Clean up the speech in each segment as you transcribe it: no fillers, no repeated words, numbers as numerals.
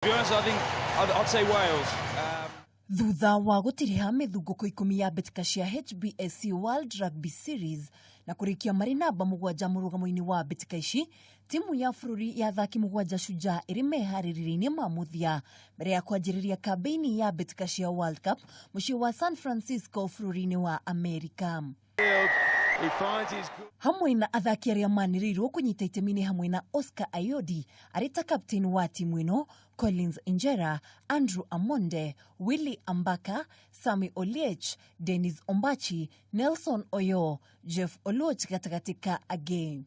To be honest, I think I'd say Wales. Thutha wa gũtiriha mĩthungũko ikũmi ya mbĩtĩka cia HBSC World Rugby Series na kũrĩkia marĩ namba mũgwanja mũrũgamo-inĩ wa mbĩtĩka ici, timu ya bũrũri ya athaki mũgwanja Shujaa ĩrĩ meharĩrĩria-inĩ ma mũthia mbere ya kwanjĩrĩria kambĩini ya mbĩtĩka cia World Cup mũciĩ wa San Francisco bũrũri-inĩ wa Amerika. Hamwe na athaki arĩa manĩrĩirwo kũnyita itemi nĩ hamwe na Oscar Ayodi arĩ ta captain wa timu ĩno, Collins Injera, Andrew Amonde, Willy Ambaka, Sammy Oliech, Dennis Ombachi, Nelson Oyoo, Jeff Oluoch gatagatĩ ka angĩ.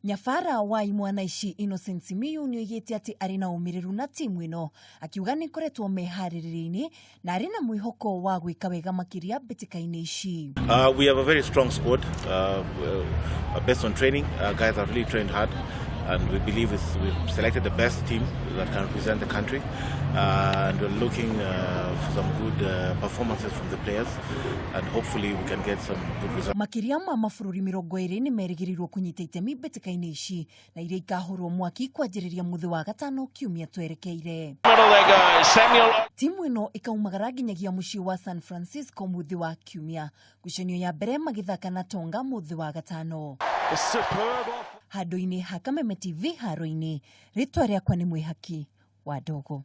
Nyabara wa imwana ici Innocent Simiyu nĩoigĩte atĩ arĩ na ũmĩrĩru na timu ĩno, akiuga nĩ ĩkoretwo meharĩrĩria-inĩ na arĩ na mwĩhoko wa gwĩka wega makĩria mbĩtĩka-inĩ ici. We have a very strong squad based on training. Guys have really trained hard, and we believe we've selected the best team that can represent the country. And we're looking for some good performances from the players, and hopefully we can get some good results. Makĩria ma mabũrũri 20 nĩ merĩgĩrĩirwo kũnyita itemi mbĩtĩka-inĩ ici na iria ikahũrwo mwaki kwanjĩrĩria mũthĩ wa gatano kiumia twerekeire. Timu ĩno ĩkaumagara nginyagia mũciĩ wa San Francisco mũthĩ wa kiumia, ngucanio ya mbere magĩthaka na Tonga mũthĩ wa gatano. Handũ-inĩ ha Kameme TV haro-inĩ, rĩtwa rĩakwa nĩ Mwĩhaki wa Ndogo.